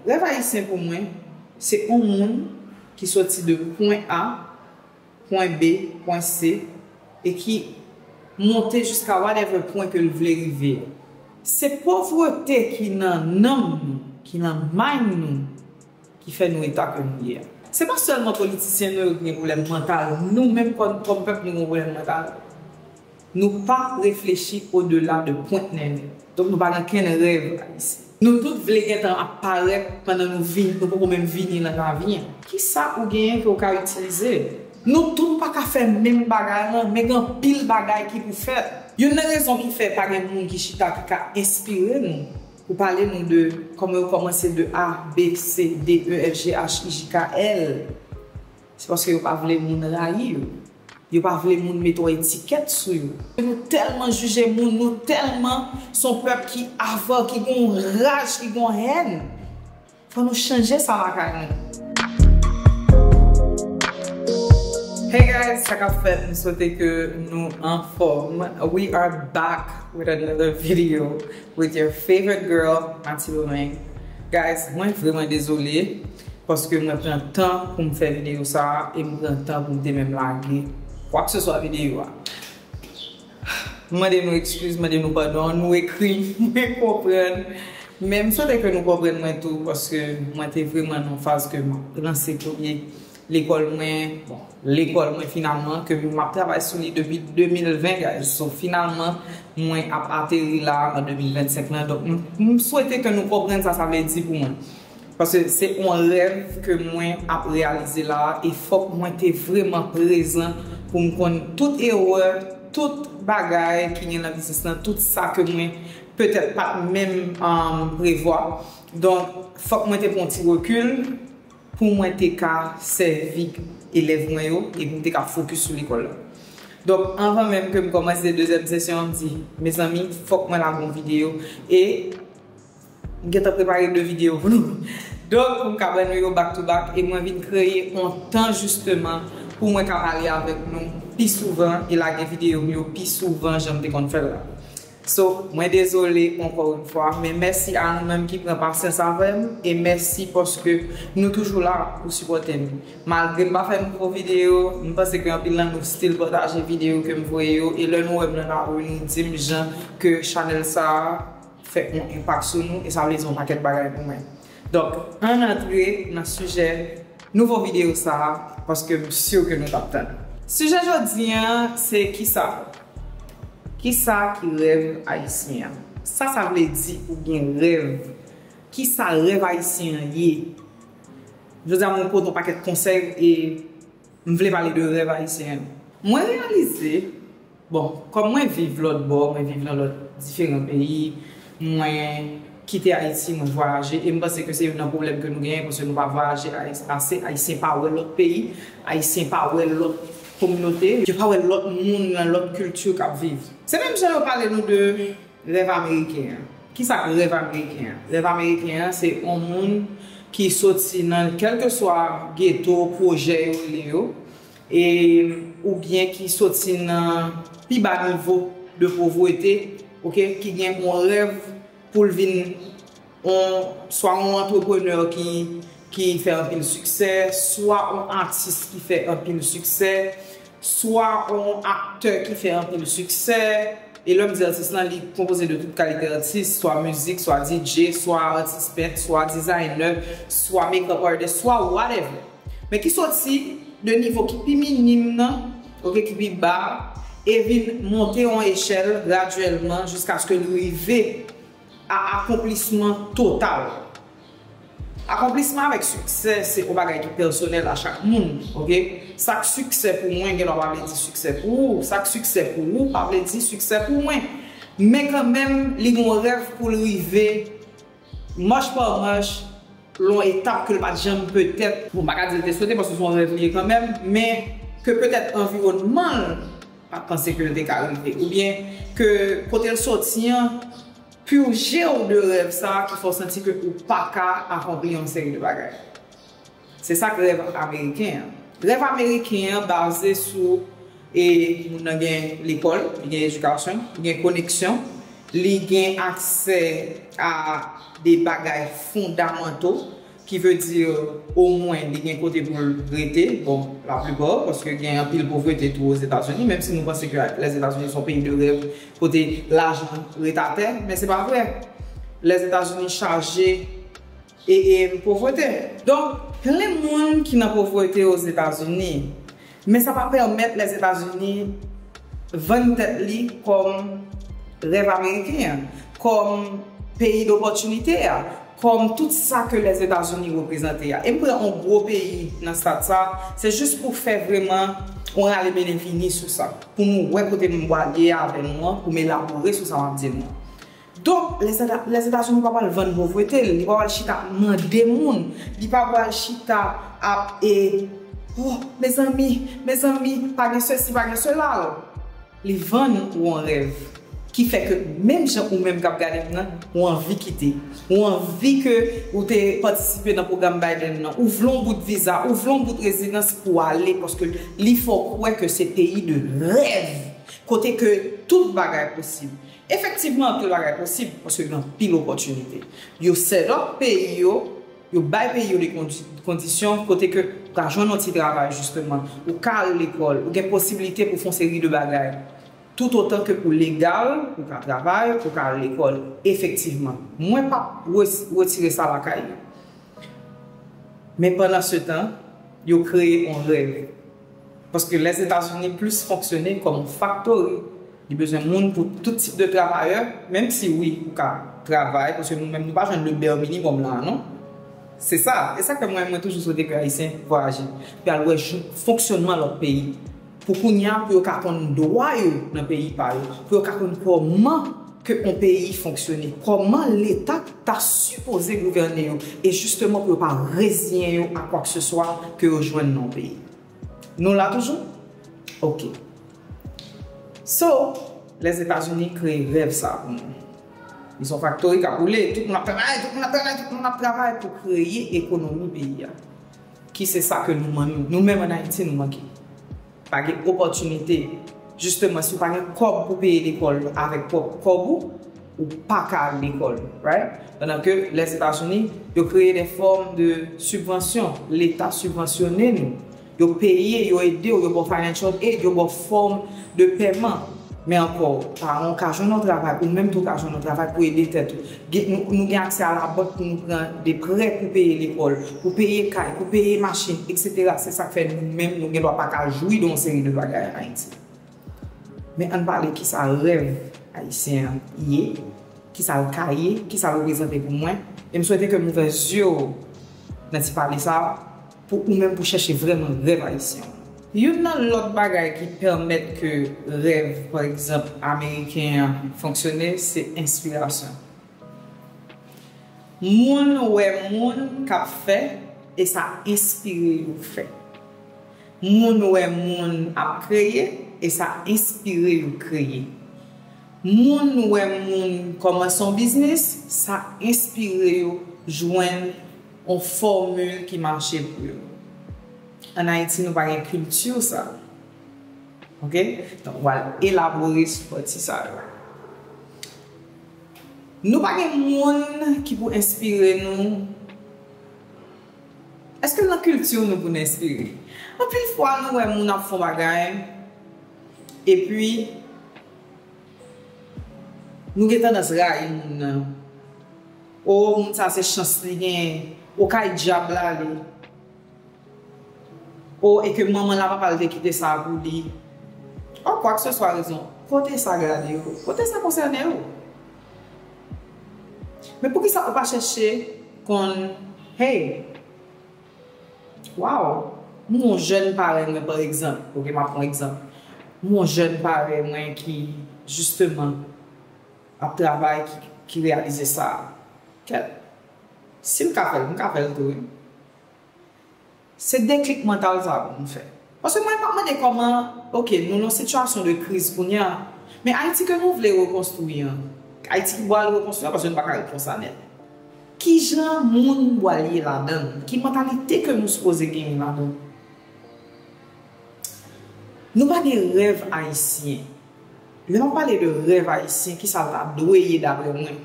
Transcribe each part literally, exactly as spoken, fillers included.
Rèv ayisyen pou mwen, se yon moun ki soti de pwen A, pwen B, pwen C, e ki monte jiska whatever pwen ke l vle rive. Se povrete ki nan nanm nou, ki nan mind nou, ki fè nou eta ke nou ye a. Se pa sèlman politisyen nou yo ki gen pwoblèm mantal, nou menm kòm, kòm pèp nou gen pwoblèm mantal. Nou pa reflechi odela de pwent nènè. Donk nou pa gen kenn rèv ayisyen. Nou tout vle gentan ap parèt pandan nou vin, nou poko menm vini nan lavi an. Kisa ou genyen ke w ka itilize? Nou tout pa ka fè menm bagay lan, men gen anpil bagay ki pou fèt. Youn nan rezon ki fè pa gen moun ki chita ki ka enspire nou pou pale nou de kòman yo kòmanse de A, B, C, D, E, F, G, H, I, J, K, L. Se paske yo pa vle moun rayi yo. Yo pa vle moun mete yon etikèt sou yo. Nou tèlman jije moun, nou tèlman se yon pèp ki avè, ki gen yon raj, ki gen yon hèn. Fò nou chanje sa lakay nou. Hey guys, sa k ap fèt? M swete ke nou anfòm. We are back with another video with your favorite girl, Mati Lomeng. Guys, mwen vrèman dezole paske mwen pran tan pou m fè videyo sa a e m pran tan pou m te menm lage kwakseswa videyo a. M mande nou ekskiz, mande nou padon, nou ekri, mwen konprann. Men m swete ke nou konprann mwen tou, paske mwen te vrèman nan yon faz ke m ap ranse premye lekòl mwen, bon, lekòl mwen finalman, ke m ap travay sou li depi de mil ven, guys. So, finalman, mwen ap ateri la an de mil vennsenk lan. Donk, m, m swete ke nou konprann sa sa vle di pou mwen. Paske se yon rèv ke mwen ap reyalize la a, e fòk mwen te vrèman prezan pou m konn tout erè, tout bagay ki gen nan biznis lan, tout sa ke mwen petèt pa t menm, um, prevwa. Donk, fòk mwen te pran yon ti rekil pou mwen te ka sèvi elèv mwen yo e pou m te ka fokis sou lekòl la. Donk, anvan menm ke m kòmanse dezyèm sesyon an, m di, mezanmi, fòk mwen lage yon videyo. E M gentan prepare de videyo pou nou. Donk, pou m ka ban nou yo back to back, e mwen vin kreye yon tan jisteman pou mwen ka pale avèk nou pi souvan e lage videyo m yo pi souvan jan m te konn fè l la. So, mwen dezole ankò yon fwa, men mèsi a nou menm ki pran pasyans avè m, e mèsi paske nou toujou la pou sipòte m. Malgre m pa fè nouvo videyo, m panse ke anpil nan nou still pataje videyo ke m voye yo, e lè nou wè m nan lari, nou di m jan ke chanèl sa a fè yon enpak sou nou, e sa vle di yon pakèt bagay pou mwen. Donk, ann antre nan sijè nouvo videyo sa a, paske m si ke nou t ap tann. Sijè jodi an, se kisa? Kisa ki rèv ayisyen an? Sa sa vle di pou gen rèv? Kisa rèv ayisyen an ye? Jodi a, mwen pote yon pakèt konsèy e m vle pale de rèv ayisyen an. Mwen reyalize, bon, kòm mwen viv lòt bò, mwen viv nan lòt diferan peyi, mwen kite Ayiti, mwen vwayaje, e m panse ke se youn nan pwoblèm ke nou genyen, paske nou pa vwayaje ay-, ase, Ayisyen pa wè lòt peyi, Ayisyen pa wè lòt kominote, yo pa wè lòt moun nan lòt kilti k ap viv. Se menm jan yo pale nou de rèv ameriken an. Kisa k rèv ameriken an? Rèv ameriken an, se yon moun ki soti nan kèlkeswa geto, pwojè yo rele yo, e, oubyen ki soti nan pi ba nivo de povrete, oke, ki gen yon rèv pou l vin yon, swa yon antreprenè ki, ki fè anpil siksè, swa yon atis ki fè anpil siksè, swa yon aktè ki fè anpil siksè. E lè m di atis lan, li konpoze de tout kalite atis, swa mizik, swa D J, swa atis pent, swa designer, swa makeup artist, swa whatever. Men ki soti de nivo ki pi minim nan, oke, ki pi ba, e vin monte yon echèl gradyèlman jiskaske l rive a akonplisman total. Akonplisman avèk siksè, se yon bagay ki pèsonèl a chak moun, oke? Sa k siksè pou mwen, gen lè pa vle di siksè pou ou. Sa k siksè pou ou, pa vle di siksè pou mwen. Men kanmenm, li gen yon rèv pou l rive, mach pa mach, l yon etap ke l pa t janm petèt, bon, m pa ka di l te swete, paske se yon rèv li ye kanmenm, men ke petèt anviwònman l pa t panse ke l te ka rive, oubyen ke kote l soti an, purje w de rèv sa a ki fè w santi ke ou pa ka akonpli yon seri de bagay. Se sa k rèv ameriken an. Rèv ameriken an baze sou, e, moun nan gen lekòl, li gen edikasyon, li gen koneksyon, Li gen aksè a de bagay fondamanto, ki vle di, omwen, li gen kote pou l rete, bon, laplipa, paske gen anpil povrete tou Ozetazini, menm si nou panse ke Lèzetazini se yon peyi de rèv, kote lajan ret atè, men se pa vre. Lèzetazini chaje e, e povrete. Donk, plen moun ki nan povrete Ozetazini, men sa pa pèmèt Lèzetazini vann tèt li kòm rèv ameriken an, kòm peyi dopòtinite a, kòm tout sa ke Lèzetazini reprezante a. E m pran yon gwo peyi nan stad sa, se jis pou fè vrèman yon rale mennen vini sou sa, pou nou wè kote m pral ye avè nou an, pou m elabore sou sa m ap di nou an. Donk, Lèzeta-, Lèzetazini pa pral vann povrete l, li pa pral chita ap mande moun, li pa pral chita ap, e, oh, mezanmi, mezanmi, pa gen sesi, pa gen sela. Li vann ou yon rèv ki fè ke menm jan ou menm k ap gade m nan, ou anvi kite. Ou anvi ke ou te patisipe nan pwogram Biden nan. Ou vle yon bout viza, ou vle yon bout rezidans pou ale, paske li fè w kwè ke se peyi de rèv, kote ke tout bagay posib. Efektivman, anpil bagay posib, paske gen anpil opòtinite. Yo set up peyi yo, yo bay peyi yo de kondi-, kondisyon kote ke ou ka jwenn yon ti travay, jisteman, ou ka al lekòl, ou gen posiblite pou fè yon seri de bagay. Toutotan ke ou legal, ou ka travay, ou ka al lekòl. Efektivman, mwen p ap re-, retire sa lakay yo. Men pandan se tan, yo kreye yon rèv. Paske Lèzetazini plis fonksyone kòm yon faktori. Li bezwen moun pou tout tip de travayè, menm si wi, ou ka travay, paske nou menm nou pa jwenn le bare minimum la, non? Se sa, e sa k fè mwen, mwen toujou swete ke Ayisyen vwayaje, pou y al wè jou fonksyònman lòt peyi. Pou kounye a, pou yo ka konn dwa yo nan peyi pa yo, pou yo ka konn kòman ke yon peyi fonksyone, kòman Leta ta sipoze gouvène yo, e jisteman pou yo pa reziyen yo a kwakseswa ke yo jwenn nan yon peyi. Nou la toujou? Ok. So, Lèzetazini kreye rèv sa pou nou. Li se yon faktori k ap woule, tout moun ap travay, tout moun ap travay, tout moun ap travay pou kreye ekonomi peyi a. Ki se sa ke nou manke, nou menm ann Ayiti, nou manke. Pa gen opòtinite. Jisteman, si w pa gen kòb pou peye lekòl avèk pwòp kòb ou, ou pa ka al lekòl, right? Pandan ke Lèzetazini, yo kreye de fòm de sibvansyon, Leta sibvansyone nou. Yo peye, yo ede w, yo ba w financial aid, yo ba w fòm de pèman. Men ankò, paran w ka jwenn yon travay, ou menm tou ka jwenn yon travay pou ede tèt ou. Gen, nou, nou gen aksè a labank pou nou pran de prè pou peye lekòl, pou peye kay, pou peye machin, etsetera. Se sa k fè nou menm, nou gen dwa pa ka jwi de yon seri de bagay ann Ayiti. Men ann pale kisa rèv ayisyen an ye, kisa l ka ye, kisa l reprezante pou mwen. E m swete ke m ouvè zye w nan ti pale sa a, pou ou menm pou chèche vrèman rèv ayisyen an. Youn nan lòt bagay ki pèmèt ke rèv, pa egzanp, ameriken an fonksyone, se enspirasyon. Moun wè moun k ap fè, e sa enspire yo fè. Moun wè moun ap kreye, e sa enspire yo kreye. Moun wè moun kòmanse yon biznis, sa enspire yo jwenn yon fòmil ki mache pou yo. Ann Ayiti, nou pa gen kilti sa. Ok? Donk, w al elabore sou pati sa yo. Nou pa gen moun ki pou enspire nou. Èske nan kilti nou pou n enspire? Anpil fwa, nou wè moun ap fè yon bagay, epi nou gen tandans rayi moun nan. O, moun sa se chans li genyen. O, kay dyab la li. O, e ke manman l a papa l te kite sa pou li. O, kwakseswa rezon. Kote sa gade w? Kote sa konsène w? Men poukisa ou pa chèche konn, hey, wow, m gon jèn parèy mwen, pa egzanp, ok, m ap pran egzanp. M gon jèn parèy mwen ki, jisteman, ap travay, ki, ki reyalize sa. Kèt, si m ka fè l, m ka fè l tou, wi. Se deklik mantal sa pou nou fè. Paske mwen pa mande kòman, ok, nou nan sitiyasyon de kriz kounye a, men Ayiti ke nou vle rekonstwi an, Ayiti ki pral rekonstwi an, paske nou pa ka ret konsa nèt. Kijan moun pral ye ladan l? Ki mantalite ke nou sipoze genyen ladan l? Nou pa gen rèv ayisyen. Lè m ap pale de rèv ayisyen, kisa l ta dwe ye dapre mwen?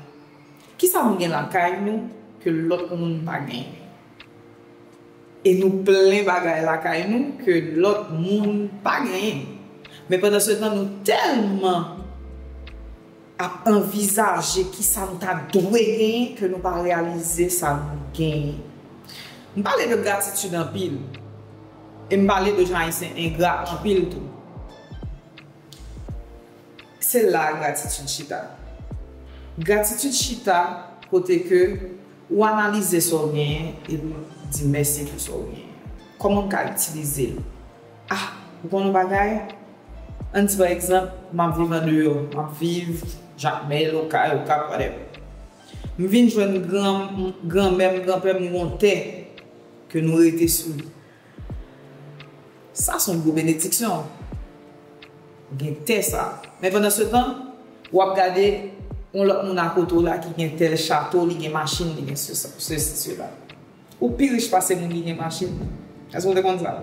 Kisa nou gen lakay nou ke lòt moun pa genyen? E nou plen bagay lakay nou ke lòt moun pa genyen. Men pandan se tan, nou tèlman ap anvizaje kisa nou ta dwe genyen ke nou pa reyalize sa nou genyen. M pale de gratitid anpil. E m pale de jan Ayisyen engra anpil tou. Se la gratitid chita. Gratitid chita kote ke ou analize sa w genyen epi w di mèsi pou sa w genyen. Kòman w ka itilize l? Ah, ou konn yon bagay? Ann di pa egzanp, m ap viv andeyò, m ap viv Jakmèl, Okay, Okap, whatever. M vin jwenn gran, granmè m, granpè m yon tè ke nou rete sou li. Sa se yon gwo benediksyon. Gen tè sa. Men pandan se tan, w ap gade yon lòt moun akote w la ki gen tèl chato, li gen machin, li gen se sa, sesi, sela. Ou pi rich pase moun ki gen machin nan. Èske w te konn sa?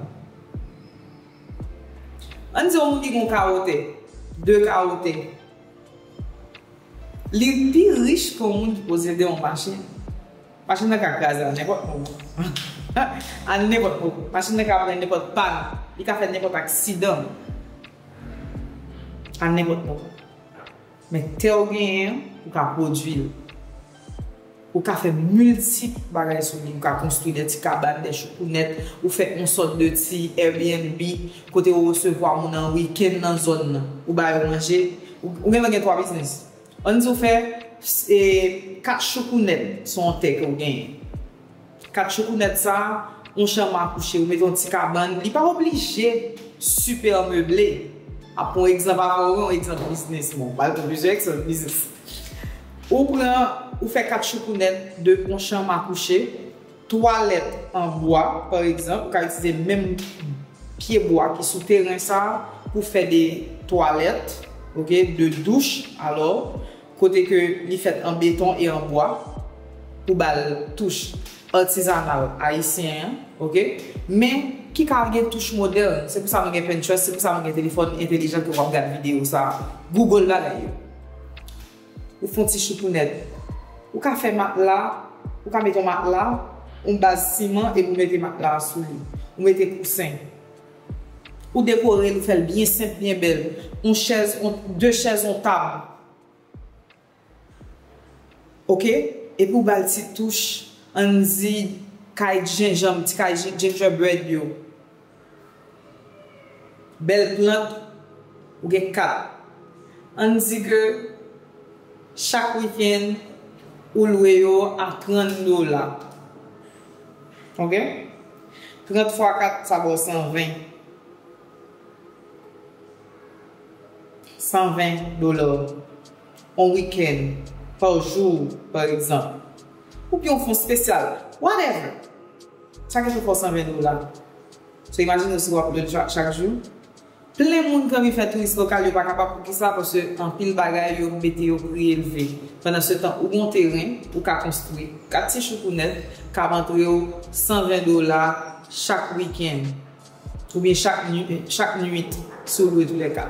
Ann di yon moun ki gen yon kawo tè, de kawo tè. Li pi rich ke yon moun ki posede yon machin. Machin nan ka kraze a nenpòt moman. A nenpòt moman. Machin nan ka pran nenpòt pàn. Li ka fè nenpòt aksidan. A nenpòt moman. Men tè w genyen an, ou ka pwodui l. Ou ka fè miltip bagay sou li. Ou ka konstwi de ti kabann, de choukounèt, ou fè yon sòt de ti Airbnb, kote ou resevwa moun an wikenn nan zòn nan. Ou ba yo manje. Ou, ou gentan gen twa biznis. Ann di w fè, e, kat choukounèt sou yon tè ke w genyen. Kat choukounèt sa a, yon chanm a kouche, ou mete yon ti kabann, li pa oblije sipè meble. A, pou egzanp, avè w, yon egzanp biznis, bon, m pral pran plizyè egzanp biznis. Ou pran, ou fè kat choukounèt de yon chanm a kouche, twalèt an bwa, pa egzanp, ou ka itilize menm pye bwa ki sou teren sa a pou fè de twalèt, oke, de douch, alò, kote ke li fèt an beton e an bwa, pou ba l touch atizanal ayisyen an, oke? Men, ki ka gen touch modèn. Se pou sa nou gen Pinterest, se pou sa nou gen telefòn entelijan ke w ap gad videyo sa a. Google bagay yo. Ou fè yon ti choukounèt. Ou ka fè matla, ou ka mete yon matla, yon baz siman epi ou mete matla a sou li. Ou mete kousen. Ou dekore l, ou fè l byen senp, byen bèl. Yon chèz, yon, de chèz, yon tab. Oke? Epi ou ba l ti touch, ann di kay jenjanm, ti kay gin-, gingerbread yo. Bèl plant, ou gen kat. Ann di ke chak wikenn, ou lwe yo a trant dola. Oke? Trant fwa kat, sa ba w san ven. San ven dola. Yon wikenn, pa jou, pa egzanp. Oubyen yon fon espesyal. Whatever. Sa gen pou fè w san ven dola. So, imajine w si w ap lwe chak, chak jou. Plen moun ki anvi fè touris lokal, yo pa kapab. Poukisa? Paske anpil bagay, yo mete yo pri elve. Pandan se tan, ou gen yon teren, ou ka konstwi kat ti choukounèt, k ap antre w san ven dola chak wikenn. Oubyen chak nwi-, chak nwit, si w lwe toulèka.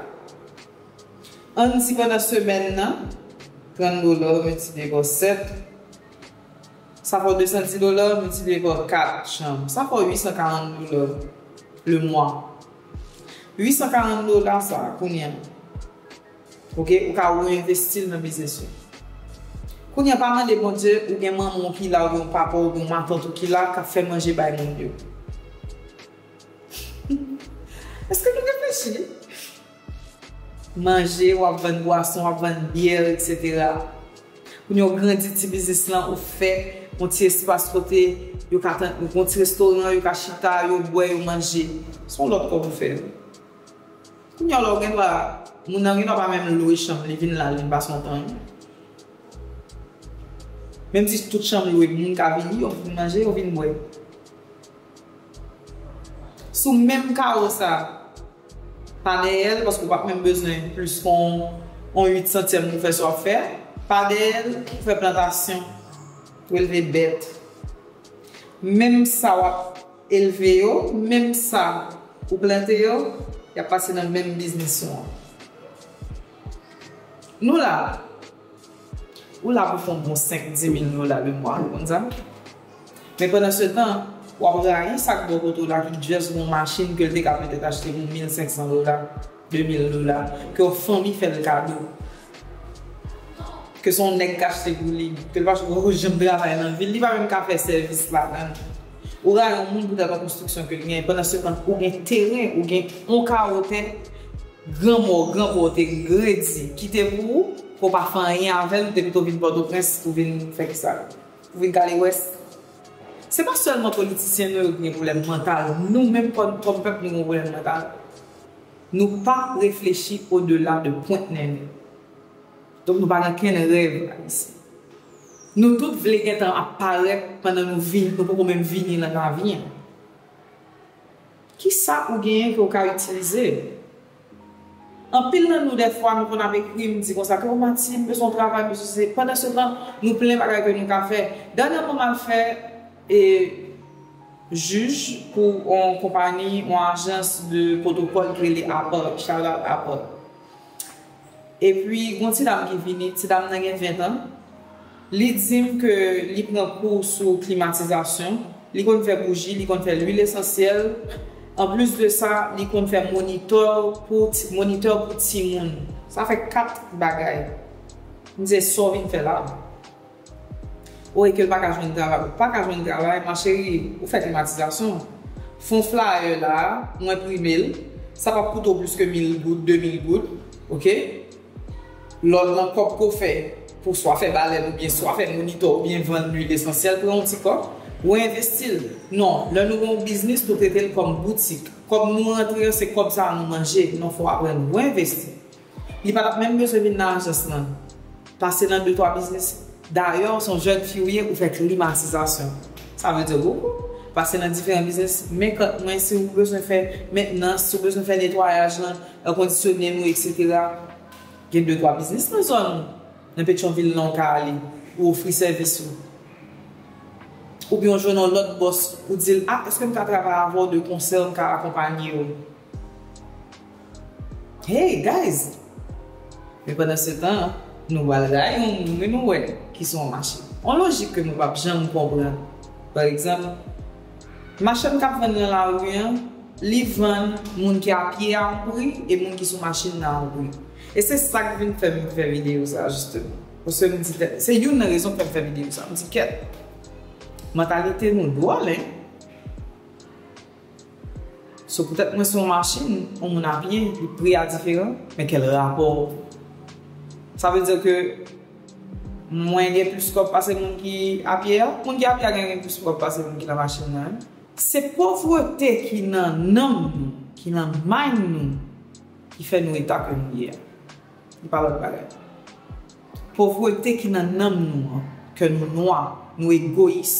Ann di pandan semèn nan, trant dola miltipliye pa sèt, sa fè w de san dis dola miltipliye pa kat chanm. Sa fè w uit san karant dola le mwa. Uit san karant dola sa a, kounye a, oke, ou ka reenvesti l nan biznis ou. Kounye a, pa mande Bondye, ou gen manman w ki la, ou gen yon papa w, ou gen yon matant ou ki la, k ap fè manje bay moun yo. Èske nou reflechi? Manje, w ap vann bwason, w ap vann byè, etsetera. Kounye a, ou grandi ti biznis lan, ou fè yon ti espas kote yo ka tan-, yon ti restoran, yo ka chita, yo bwè, yo manje. Se yon lòt kòb ou fè. Kounye a, la, ou gen dwa, moun nan gen dwa pa menm lwe chanm, li vin la, li vin pase yon tan. Menm si tout chanm lwe, moun ka vini, yo vin manje, yo vin bwè. Sou menm kawo sa, pa dèyè l, paske w p ap menm bezwen plis ke yon, yon uit santyèm pou fè sa w ap fè. Pa dèyè l, ou fè plantasyon, ou elve bèt. Menm sa w ap elve yo, menm sa ou plante yo, y ap pase nan menm biznis ou an. Nou la, ou la pou fè yon bon senk, dis mil dola le mwa, ou konn sa? Men pandan se tan, w ap rayi sa k bò kote w la ki just gen yon machin ke l te ka petèt achte pou mil senk san dola, de mil dola, ke yon fanmi fè l kado. Ke se yon nèg k achte pou li, ke l pa janm travay nan vi l, li pa menm ka fè sèvis ladan l. Ou rayi yon moun poutèt yon konstriksyon ke l genyen, pandan se tan ou gen teren, ou gen yon kawo tè, granmò, granpòte, gredi, kite pou ou, ke w pa fè anyen avè l, ou te pito vin Pòtoprens pou vin fè kisa? Pou vin kale wès. Se pa sèlman politisyen nou yo ki gen pwoblèm mantal, nou menm kòm, kòm pèp nou gen yon pwoblèm mantal. Nou pa reflechi odela de pwent nen nou. Donk nou pa gen kenn rèv ayisyen. Nou tout vle gentan ap parèt pandan nou vini, nou poko menm vini nan lavi an. Kisa ou genyen ke w ka itilize? Anpil nan nou dèfwa nou konn ap ekri m di konsa ke, "O Mati, m bezwen yon travay, m bezwen se." Pandan se tan, nou plen bagay ke nou ka fè. Dènyèman m al fè e jij pou yon konpayi, yon ajans de pwotokòl ki rele Apart, shout out Apart. Epi gon ti dam ki vini, ti dam nan gen ven tan. Li di m ke li pran kou sou klimatizasyon, li konn fè bouji, li konn fè lwil esansyèl. Anplis de sa, li konn fè monitè pou ti, monitè pou timoun. Sa fè kat bagay. M di, "Sa w vin fè la?" Ou e ke l pa ka jwenn travay, ou pa ka jwenn travay, ma chérie, ou fè klimatizasyon. Fè yon flyer la, ou enprime l, sa p ap koute w plis ke mil goud, de mil goud, oke? Lòt lan kòb ke w fè pou swa fè balèn oubyen swa fè monitè oubyen vann lwil esansyèl, pran yon ti kòb, ou envesti l. Non, lè nou gen yon biznis, nou trete l kòm boutik. Kòb nou rantre an, se kòb sa a nou manje, non, fò w aprann ou envesti. Li pa t ap menm bezwen vin nan ajans lan. Pase nan de twa biznis. Dayè, w se yon jèn fi w ye, ou fè klimatizasyon. Sa vle di, ou pase nan diferan biznis. Men kant mwen, si ou bezwen fè mentnans, si ou bezwen fè netwayaj lan, èkondisyone nou, etsetera. Gen de twa biznis nan zòn ou. Nan Petyonvil lan, ou ka ale, ou ofri sèvis ou. Oubyen ou jwenn yon lòt bòs, ou di l, "Ah, èske m ka travay avè w de konsè, m ka akonpanye w?" Hey, guys! Men pandan se tan, nou pral rayi yon moun, men nou wè ki se yon machann. Yon lojik ke nou p ap janm konprann. Pa egzanp, machann k ap vann nan lari an, li vann moun ki apye a yon pri e moun ki sou machin nan a yon pri. E se sa k vin fè m fè videyo sa, jisteman. Paske m di, se youn nan rezon k fè m fè videyo sa. M di, kèt, mantalite nou dwòl, en. So, poutèt mwen se yon machin, yon moun apye, li pri a diferan, men kèl rapò? Sa vle di ke mwen gen plis kòb pase moun ki apye a? Moun ki apye a gen, gen plis kòb pase moun ki nan machin nan, en. Se povrete ki nan nanm nou, ki nan mind nou, ki fè nou eta ke nou ye a. Li pa lòt bagay. Povrete ki nan nanm nou an, ke nou nwa, nou egoyis,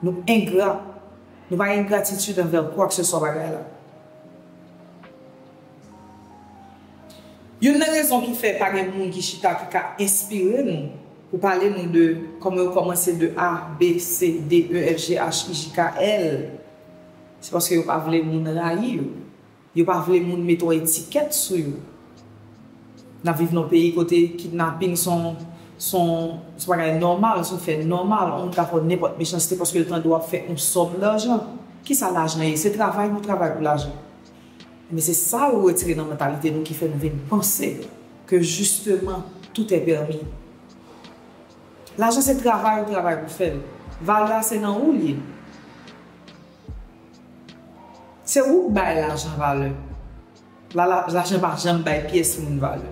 nou engra, nou pa gen gratitid anvè kwakeseswa bagay la. Youn nan rezon ki fè pa gen moun ki chita ki ka enspire nou pou pale nou de kòman yo kòmanse de A, B, C, D, E, F, G, H, I, J, K, L, se paske yo pa vle moun rayi yo. Yo pa vle moun mete yon etikèt sou yo. N ap viv nan yon peyi kote kidnaping se yon, se yon, se yon bagay nòmal, se yon fè nòmal. Yon moun ka fè w nenpòt mechanste paske l tande w ap fè yon sòm lajan. Kisa lajan ye? Se travay nou travay pou lajan. Men se sa yo retire nan mantalite nou ki fè nou vin panse ke jisteman tout est permis. Lajan se travay ou travay pou fè l. Valè a se nan ou l ye. Se ou k bay lajan valè. La, la, lajan pa janm bay pyès moun valè.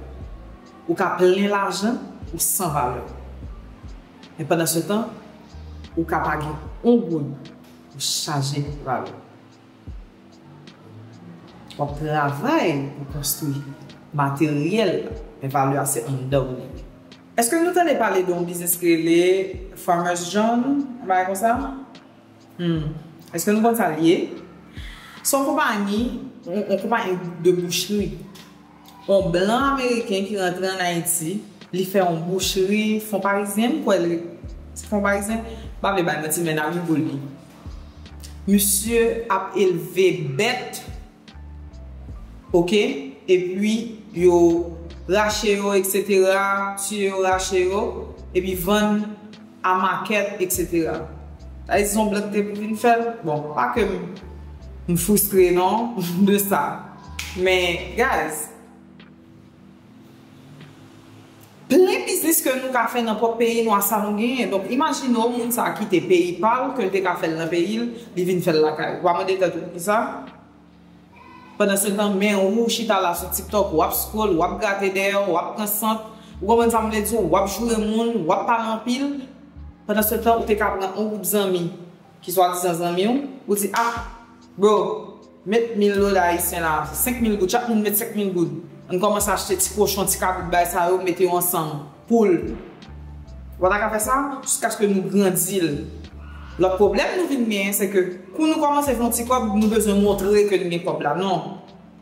Ou ka plen lajan, ou san valè. Men pandan se tan, ou ka pa gen yon goud, ou chaje valè. W ap travay pou konstwi materyèl la, men valè a se anndan w li ye. Èske nou tande pale de yon biznis ki rele Farmers John, yon bagay konsa? Hmm. Èske nou konn sa l ye? Se yon konpayi, yon, yon konpayi de bouchri. Yon blan ameriken ki rantre ann Ayiti, li fè yon bouchri Fon Parizyen, m kwè l, se Fon Parizyen, m pa vle bay manti, men n ap rigo li. Misye ap elve bèt, oke? epi yo rache yo, etsetera, tiye yo, rache yo, epi vann a makèt, etsetera. Sa vle di se yon blan ki te pou vin fè l. Bon, pa ke m, m fristre non de sa. Men, guys, plen biznis ke nou ka fè nan pwòp peyi nou a sa nou genyen. Donk, imajine w moun sa a kite peyi pa l, ke l te ka fè l nan peyi l, li vin fè l lakay ou. Ou pa mande tèt ou poukisa? Pandan se tan, men ou chita la sou TikTok, w ap scroll, w ap grate dèyè w, w ap pran sant, ou konprann sa m vle di w, w ap joure moun, w ap pale anpil. Pandan se tan, ou te ka pran yon gwoup zanmi ki swadizan zanmi w, ou di, ah, bro, met mil dola ayisyen la, se senk mil goud, chak moun met senk mil goud. Ann kòmanse achte ti kochon, ti kabrit, bay sa yo, mete yo ansanm, poul. Ou pa ta ka fè sa jiskaske nou grandi l. Lòt pwoblèm nou vin genyen, se ke kou nou kòmanse fè yon ti kòb, nou bezwen montre ke nou gen kòb la. Non.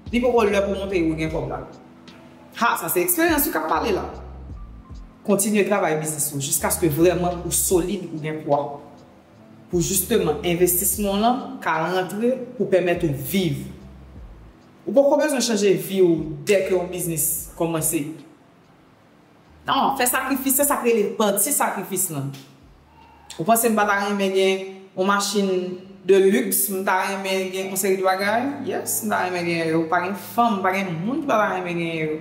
Li poko lè pou montre ou gen kòb la. Ha, sa se eksperyans ou k ap pale la. Kontinye travay biznis ou jiskaske vrèman ou solid, ou gen pwa. Pou jisteman envestisman w lan ka rantre pou pèmèt ou viv. Ou poko bezwen chanje vi w dèke yon biznis kòmanse. Non, fè sakrifis, se sa k rele pati sakrifis lan. Ou panse m pa ta renmen gen yon machin de luxe, m ta renmen gen yon seri de bagay? Yes, m ta renmen gen yo. Pa gen fanm, pa gen moun ki pa ta renmen gen yo.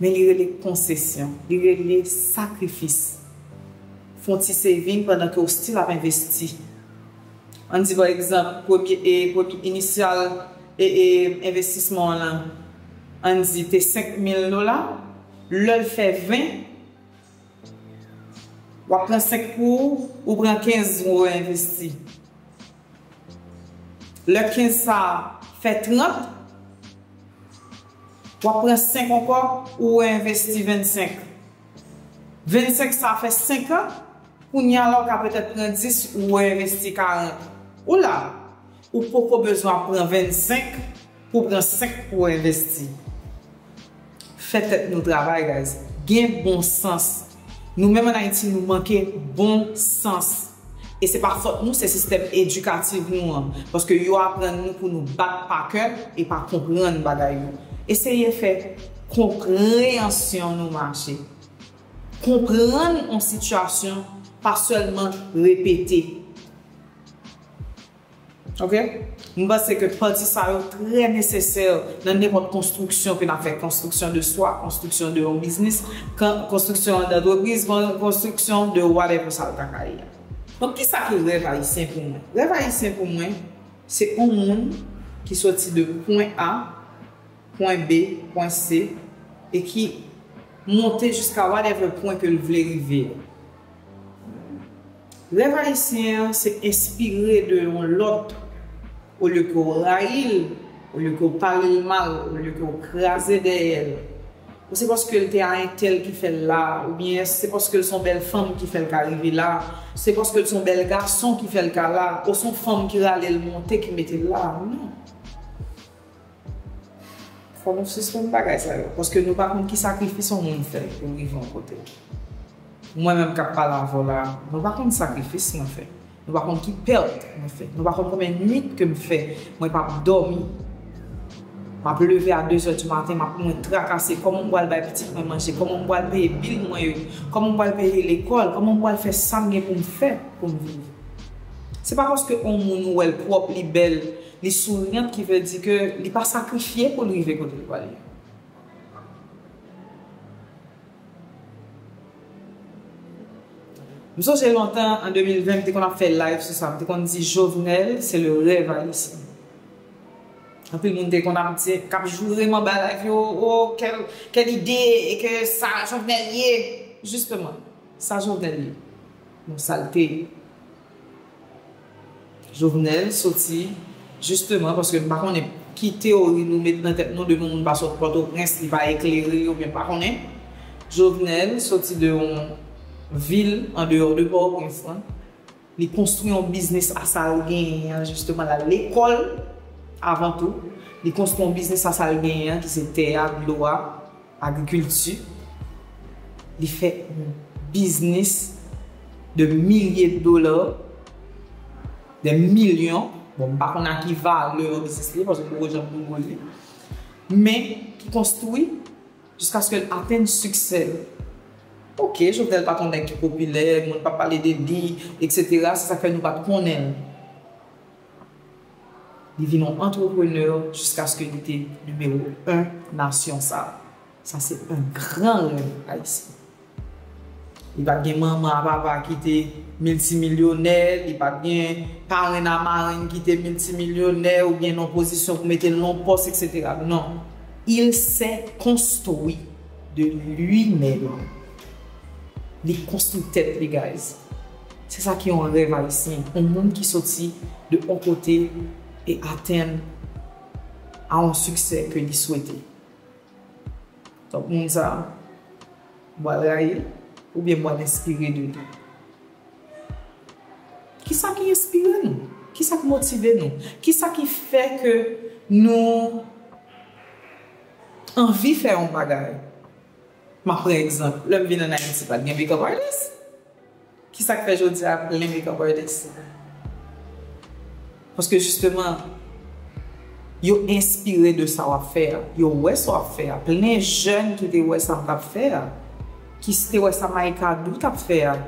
Men li rele konsesyon, li rele sakrifis. Fè yon ti saving pandan ke w still ap envesti. Ann di, pa egzanp, premye, e, premye inisyal, e, e, envestisman w lan, ann di, te senk mil dola, lè l fè ven, w ap pran senk pou ou, ou pran kenz pou w envesti. Lè kenz sa a fè trant, w ap pran senk ankò, ou envesti vennsenk. Vennsenk sa a fè senkant, kounye a la w ka petèt pran dis, ou envesti karant. Ou la, ou poko bezwen ap pran vennsenk pou w pran senk pou w envesti. Fè tèt nou travay, guys. Gen bon sans. Nou menm ann Ayiti, nou manke bon sans. E se pa fòt nou, se sistèm edikatif nou an. Paske yo aprann nou pou nou bat pa kè e pa konprann bagay yo. Eseye fè konpreyansyon nou mache. Konprann yon sitiyasyon, pa sèlman repete. Ok? M panse ke pati sa yo trè nesesè nan nenpòt konstriksyon ke n ap fè. Konstriksyon de swa, konstriksyon de yon biznis, kon-, konstriksyon dantrepriz, kon-, konstriksyon de whatever sa l ta ka ye a. Donk, kisa ki rèv ayisyen pou mwen? Rèv ayisyen pou mwen, se yon moun ki soti de pwen A, pwen B, pwen C, e ki monte jiska whatever pwen ke l vle rive a. Rèv ayisyen an se enspire de yon lòt, olye ke w rayi l, olye ke w pale l mal, olye ke w kraze dèyè l. Ou se paske l te a entèl ki fè l la, oubyen èske se paske l se yon bèl fanm ki fè l ka rive la, se paske l se yon bèl gason ki fè l ka la, ou se yon fanm ki rale l monte ki mete l la? Non. Fò nou sispann bagay sa yo, paske nou pa konn ki sakrifis yon moun fè pou l rive yon kote. Mwen menm k ap pale avè w la, nou pa konn sakrifis mwen fè. Nou pa konn ki pèt mwen fè. Nou pa konn konbyen nwit ke m fè mwen p ap dòmi. M ap leve a de zè di maten, m ap mwen trakase kòman m pral bay pitit mwen manje, kòman m pral peye bil mwen yo, kòman m pral peye lekòl, kòman m pral fè sa m gen pou m fè pou m viv. Se pa paske yon moun ou wè l pwòp, li bèl, li souriant ki vle di ke li pa sakrifye pou l rive kote l prale. M sonje lontan, an de mil ven, m te konn ap fè live sou sa. M te konn di, Jovenel, c'est le rêve haïtien. Anpil moun te konn ap di, k ap joure m anba live yo, oh, quelle, quelle idée, e ke sa Jovenel ye. Jisteman, sa Jovenel ye. Bon, sa l te ye. Jovenel soti, jisteman, paske m pa konnen ki teyori nou met nan tèt nou, depi yon moun pa sot Pòtoprens, li pa eklere, oubyen m pa konnen. Jovenel soti de yon vil andeyò de Pòtoprens lan. Li konstwi yon biznis a sa l genyen an, jisteman, l al lekòl avan tou. Li konstwi yon biznis a sa l genyen an, ki se tè a, dlo a, agrikilti. Li fè yon biznis de milye de dola, de milyon. Bon, m pa konn a ki valè biznis li ye, paske m poko janm Google li. men ki konstwi jiskaske l atenn siksè l. Oke, Jovenel pa t yon nèg ki popilè, moun pa t pale de li, etsetera. Se sa k fè nou pa t konnen l. Li vin yon antreprenè jiskaske li te nimewo en nasyon sa a. Sa se yon gran rèv ayisyen. Li pa t gen manman a papa ki te miltimilyonè, li pa t gen parenn a marenn ki te miltimilyonè oubyen nan pozisyon pou mete l nan pòs, etsetera. Non. Il s'est construit de lui-même. Li konstwi tèt li, guys. Se sa ki yon rèv ayisyen. Yon moun ki soti de yon kote e atenn a yon siksè ke li swete. Donk, moun sa a, m pral rayi l oubyen m pral enspire de li? Kisa ki enspire nou? Kisa k motive nou? Kisa ki fè ke nou anvi fè yon bagay? M ap pran egzanp, lè m vin ann Ayiti, pa t gen make-up artist. Kisa k fè jodi a plen make-up artist? Paske jisteman, yo enspire de sa w ap fè a. Yo wè sa w ap fè a. Plen jèn ki te wè sa m t ap fè a, ki te wè sa Maïka Dou t ap fè a,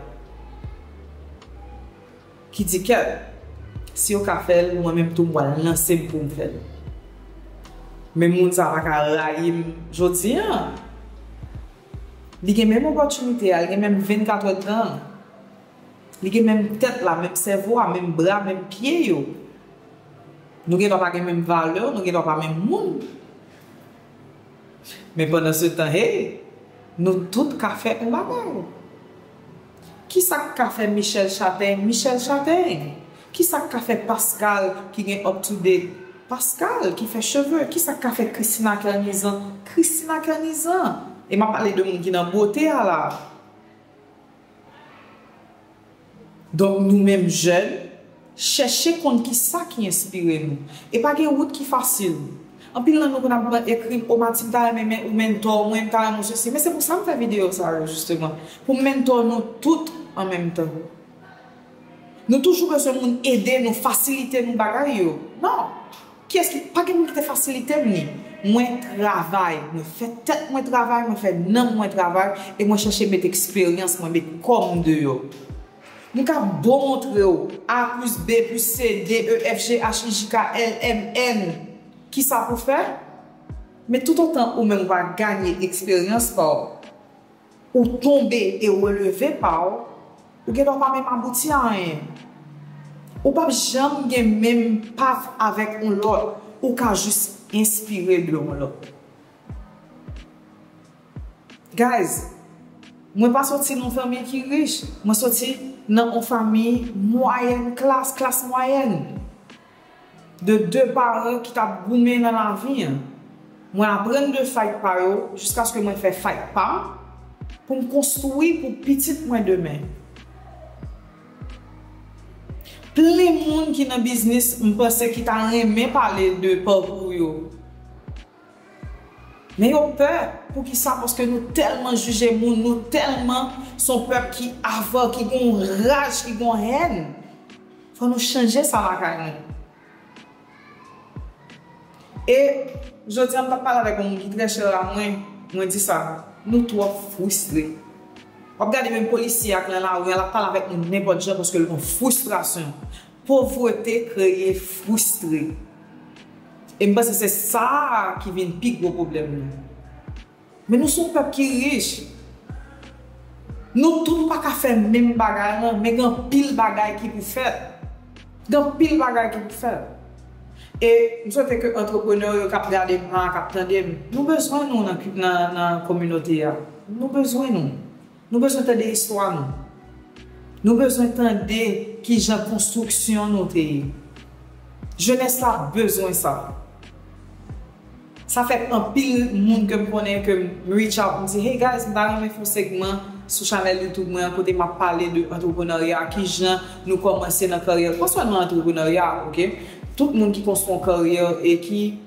ki di, "Kèt, si yo ka fè l, mwen menm tou m pral lanse m pou m fè l." Men moun sa a pa ka rayi m jodi a. Li gen menm opòtinite a, li gen menm vennkat èdtan an. Li gen menm tèt la, menm sèvo a, menm bra, menm pye yo. Nou gendwa pa gen menm valè, nou gendwa pa menm moun. Men pandan se tan, hey, nou tout ka fè yon bagay. Kisa k ka fè Michel Chatèy, Michel Chatèy? Kisa k ka fè Pascal ki gen up to date? Pascal ki fè cheve. Kisa k ka fè Christina Kernizan, Christina Kernizan? E m ap pale de moun ki nan bote a la. Donk, nou menm jèn, chèche konn kisa ki enspire nou. E pa gen wout ki fasil. Anpil nan nou konn ap ekri m, "O Mati, m ta renmen men-, ou mentò mwen, m ta renmen w sesi." Men se pou sa m fè videyo sa yo, jisteman. Pou m mentò nou tout an menm tan. Nou toujou bezwen moun ede nou, fasilite nou bagay yo. Non. Kiyès ki, pa gen moun ki te fasilite m li. Mwen travay, mwen fè tèt mwen travay, mwen fè nanm mwen travay, e mwen chèche met eksperyans mwen, met kò m deyò. M ka bon montre w A plus B plus C, D E F G H I J K L M N, kisa pou fè. Men toutotan ou menm ou pa ganye eksperyans pa w, ou tonbe e releve pa w, ou gendwa pa menm abouti a anyen. Ou p ap janm gen menm path avèk yon lòt. Ou ka jis enspire de yon lòt. Guys, mwen pa soti nan yon fanmi ki rich. Mwen soti nan yon fanmi mwayèn klas, klas mwayèn. De de paran ki t ap goumen nan lavi an. Mwen aprann de fight pa yo jiskaske mwen fè fight pa m pou m konstwi pou pitit mwen demen. Plen moun ki nan biznis, m panse, ki ta renmen pale de pakou yo. Men yo pè. Poukisa? Paske nou tèlman jije moun, nou tèlman se yon pèp ki avè, ki gen yon raj, ki gen yon hèn. Fò nou chanje sa lakay nou. E jodi a, m t ap pale avèk yon moun ki trè chè a mwen, mwen di sa, nou twò fristre. W ap gade menm polisye a k nan lari a, l ap pale avèk nou nenpòt jan paske l gen fristrasyon. Povrete kreye fristre. E m panse se sa a ki vin pi gwo pwoblèm nou. Men nou se yon pèp ki rich. Nou tout pa ka fè menm bagay lan, men gen anpil bagay ki pou fèt. Gen anpil bagay ki pou fèt. E m swete ke antreprenè yo k ap gade m la, k ap tande m, nou bezwen nou nan, nan, nan kominote a. Nou bezwen nou. Nou bezwen tande istwa nou. Nou bezwen tande kijan konstriksyon nou te ye. Jenès la bezwen sa. Sa fè anpil moun ke m konnen ke m reach out, m di, "Hey guys, m ta renmen fè yon segman sou chanèl YouTube mwen an kote m ap pale de antreprenarya, kijan nou kòmanse nan karyè, pa sèlman antreprenarya, oke? Tout moun ki konstwi yon karyè e ki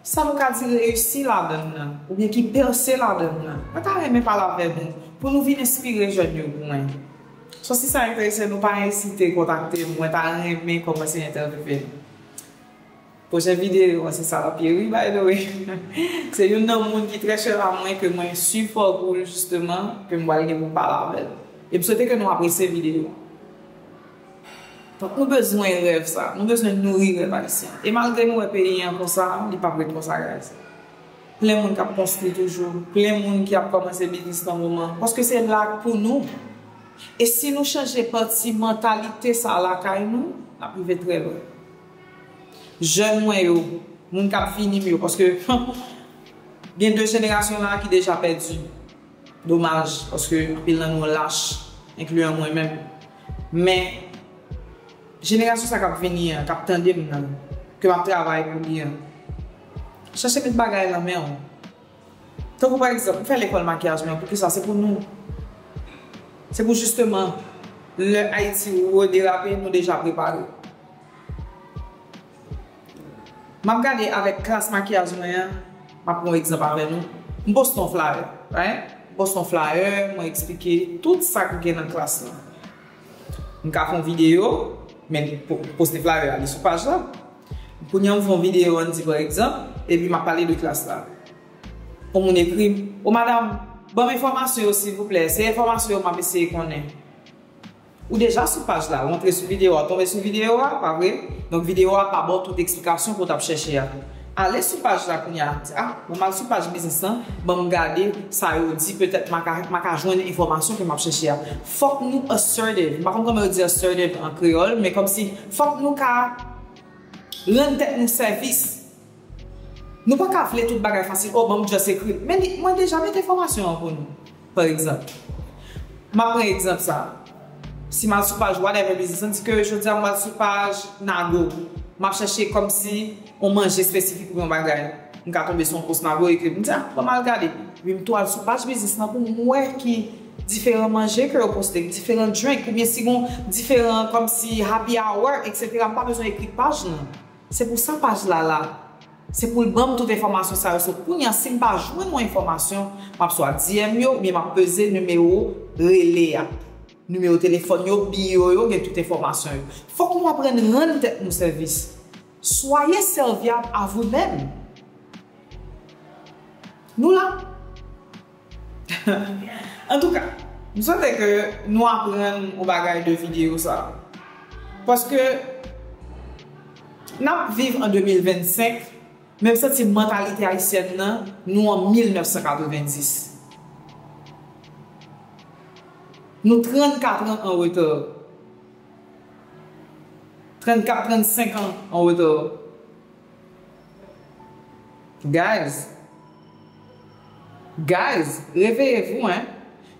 sa nou ka di reyisi ladan l nan, oubyen ki pèse ladan l nan." Mwen ta renmen pale avè nou, pou nou vin enspire jèn yo pou mwen. So, si sa enterese nou, pa ezite kontakte m, mwen ta renmen kòmanse entèvyouve nou. Pwochen videyo an, se sa l ap ye, wi, by the way. Se youn nan moun ki trè chè a mwen, ke mwen swiv fò pou l, jisteman, ke m pral gen pou m pale avè l. E m swete ke nou apresye videyo. Donk, nou bezwen rèv sa. Nou bezwen nouri rèv ayisyen. E malgre nou wè peyi an konsa, li p ap ret konsa, guys. Plen moun k ap konstwi toujou. Plen moun ki ap kòmanse biznis nan moman. Paske se la k pou nou. E si nou chanje pati mantalite sa lakay nou, n ap rive trè lwen. Jèn mwen yo, moun k ap vini m yo, paske gen de jenerasyon la ki deja pèdi. Domaj, paske anpil nan nou lach, enkliyan mwen menm. Men, jenerasyon sa k ap vini an, k ap tande m nan, ke m ap travay pou li an, chache met bagay nan men w. Tankou pa egzanp, m fè lekòl makiyaj mwen, poukisa? Se pou nou. Se pou jisteman, lè Ayiti rederape, nou deja prepare. M ap gade avèk klas makiyaj mwen an, m ap pran yon egzanp avè nou. M poste yon flyer, right? M poste yon flyer, mwen eksplike tout sa k gen nan klas lan. M ka fè yon videyo, men po- poste flyer a, li sou paj la. Kounye a m fè yon videyo, ann di pa egzanp, epi m ap pale de klas la. Yon moun ekri m, "O madanm, ban m enfòmasyon yo silvouplè, se enfòmasyon yo m ap eseye konnen." Ou deja sou paj la, ou antre sou videyo a, tonbe sou videyo a, pa vre? Donk videyo a pa ba w tout eksplikasyon ke w t ap chèche a. Ale sou paj la kounye a, di, "A, bon, m al sou paj biznis lan, ban m gade sa yo di, petèt m a ka, m a ka jwenn enfòmasyon ke m ap chèche a." Fòk nou assertive. M pa konn kòman yo di assertive an kreyòl, men kòmsi fòk nou ka rann tèt nou sèvis. Nou pa ka vle tout bagay fasil, "O, ban m just ekri." Men li, mwen deja mete enfòmasyon an pou nou. Pa egzanp, m ap pran egzanp sa. Si m al sou paj whatever business, ann di ke jodi a m al sou paj Nago, m ap chèche kòmsi yon manje espesifik oubyen yon bagay. M ka tonbe sou yon post Nago, ekri m, di, "A, ban m al gade." Epi m tou al sou paj biznis lan pou m wè ki diferan manje ke yo poste, diferan drink, oubyen si gon diferan kòmsi happy hour, et cetera. M pa bezwen ekri paj lan. Se pou sa paj la la. Se pou l ban m tout enfòmasyon sa yo. So, kounye a, si m pa jwenn yon enfòmasyon, m ap swa D M yo, oubyen m ap peze nimewo rele a. Nimewo telefòn yo, biwo yo, gen tout enfòmasyon yo. Fòk nou aprann rann tèt nou sèvis. Soyez serviable à vous-même. Nou la. Antouka, m swete ke nou aprann yon bagay de videyo sa. Paske n ap viv an de mil vennsenk, men m santi mantalite ayisyèn nan, nou an mil nèf san katrevenndis. Nou trannkat an an reta. Trannkat, trannsenk an an reta. Guys, guys, réveillez-vous, hein.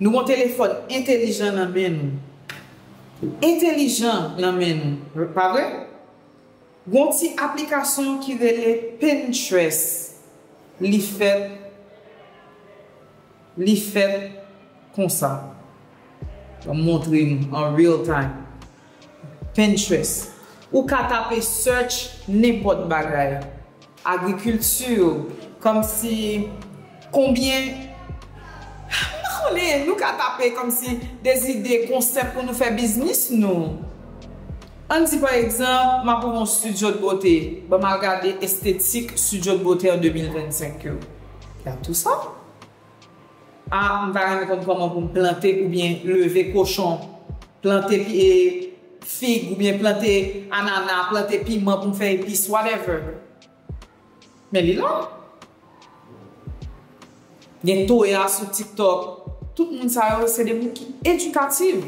Nou gon telefòn entelijan nan men nou. Entelijan nan men nou. Pa vre? Gon ti aplikasyon ki rele Pinterest. Li fèt, li fèt konsa. Ban m montre nou an real time. Pinterest. Ou ka tape search nenpòt bagay. Agrikilti, kòmsi konbyen, m pa konnen, nou ka tape kòmsi de zide, konsèp pou nou fè biznis nou. Ann di pa egzanp, m ap ouvri yon studio de beauté. Ban m al gade estetik studio de beauté an de mil vennsenk yo. Y a tout sa. A, m ta renmen konn kòman pou m plante oubyen leve kochon, plante pi- e, fig oubyen plante anana, plante piman pou m fè epis, whatever. Men li la. Gen Toya sou TikTok. Tout moun sa yo, se de moun ki edikatif.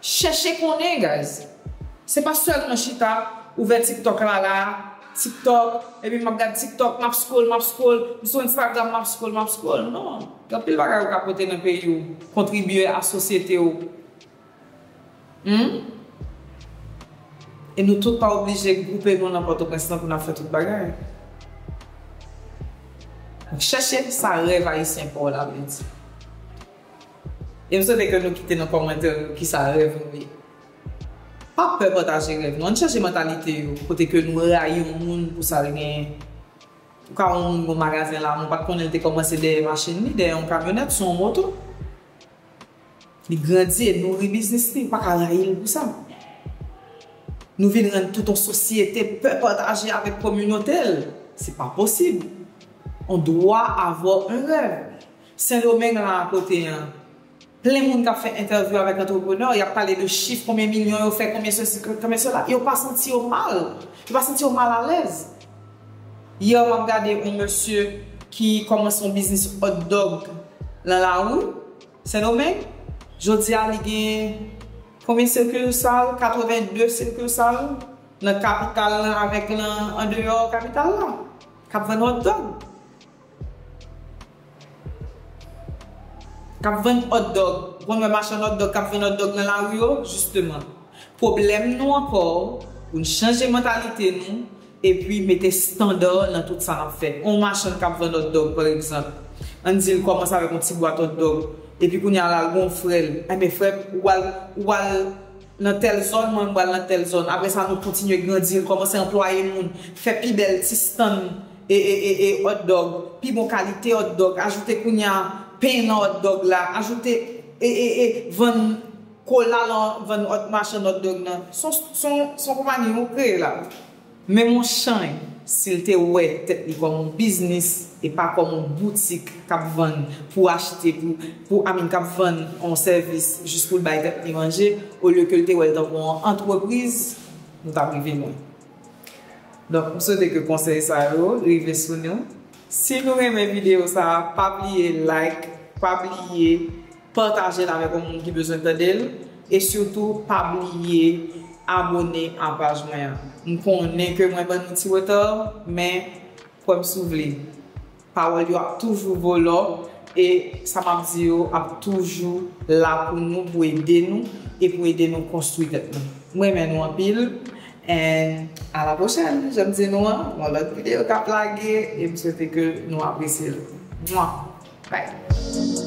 Chèche konnen, guys. Se pa sèlman chita, ouvè TikTok la la, TikTok, epi m ap gad TikTok, m ap scroll, m ap scroll, m sou Instagram, m ap scroll, m ap scroll. Non. Gen anpil bagay ou ka pote nan peyi w, kontribye a sosyete w. Hmm? E nou tout pa oblije gwoupe nou nan Pòtoprens lan pou n ap fè tout bagay. Chèche sa rèv ayisyen pa w la vle di. E m swete ke nou kite nan kòmantè yo kisa rèv nou ye. Pa pè pataje rèv nou. Ann chanje mantalite yo, kote ke nou rayi yon moun pou sa l genyen. Ou ka wè yon moun gon magazen la, men w pa t konnen l te kòmanse dèyè machin li, dèyè yon kamyonèt, sou yon moto. Li grandi e nouri biznis li, ou pa ka rayi l pou sa. Nou vin rann tout yon sosyete pè pataje avèk kominote l. Se pa posib. On doit avoir un rêve. Sendomeng la akote an, plen moun k ap fè entèvyou avèk antreprenè, y ap pale de chif, konbyen milyon yo fè, konbyen sesi, konbyen sela. Yo pa santi yo mal. Yo pa santi yo mal alèz. Yè, m ap gade yon mesye ki kòmanse yon biznis hot dog nan lari, Sendomeng. Jodi a, li gen konbyen sikilsal? Katreven de sikilsal nan kapital la avèk nan andeyò kapital la k ap vann hot dog. K ap vann hot dog. Ou konn wè machann hot dog k ap vann hot dog nan lari yo? Jisteman. Pwoblèm nou ankò, pou n chanje mantalite nou, epi mete estanda nan tout sa n ap fè. On machann k ap vann hot dog, pa egzanp, ann di l kòmanse avèk yon ti bwat hot dog, epi kounye a la, l gon frè l. Enben, frè m, ou al, ou al nan tèl zòn, mwen, m pral nan tèl zòn. Apre sa, nou kontinye grandi, l kòmanse anplwaye moun, fè pi bèl ti stand e, e, e, e hot dog, pi bon kalite hot dog, ajoute kounye a pen nan hot dog la, ajoute e, e, e vann kola lan vann hot, machann hot dog nan. Se yon, se yon, se yon konpayi ou kreye la. Men yon machann, si l te wè tèt li kòm yon biznis e pa kòm yon boutik k ap vann pou achte, pou, pou, I mean, k ap vann yon sèvis jis pou l bay tèt li manje, olye ke l te wè l tankou yon antrepriz, nou t ap rive lwen. Donk, m swete ke konsèy sa yo rive sou nou. Si nou renmen videyo sa a, pa bliye like, pa bliye pataje l avèk yon moun ki bezwen tande l, e sitou pa bliye abone a paj mwen an. M konnen ke mwen ban nou ti reta, men kwè m si w vle, pawòl yo ap toujou vo lò, e sa m ap di yo ap toujou la pou nou, pou ede nou, e pou ede nou konstwi tèt nou. M renmen nou anpil, and a la pwochèn, jan m di nou an, yon lòt videyo k ap lage, e m swete ke nou apresye l. Mwa! Bye!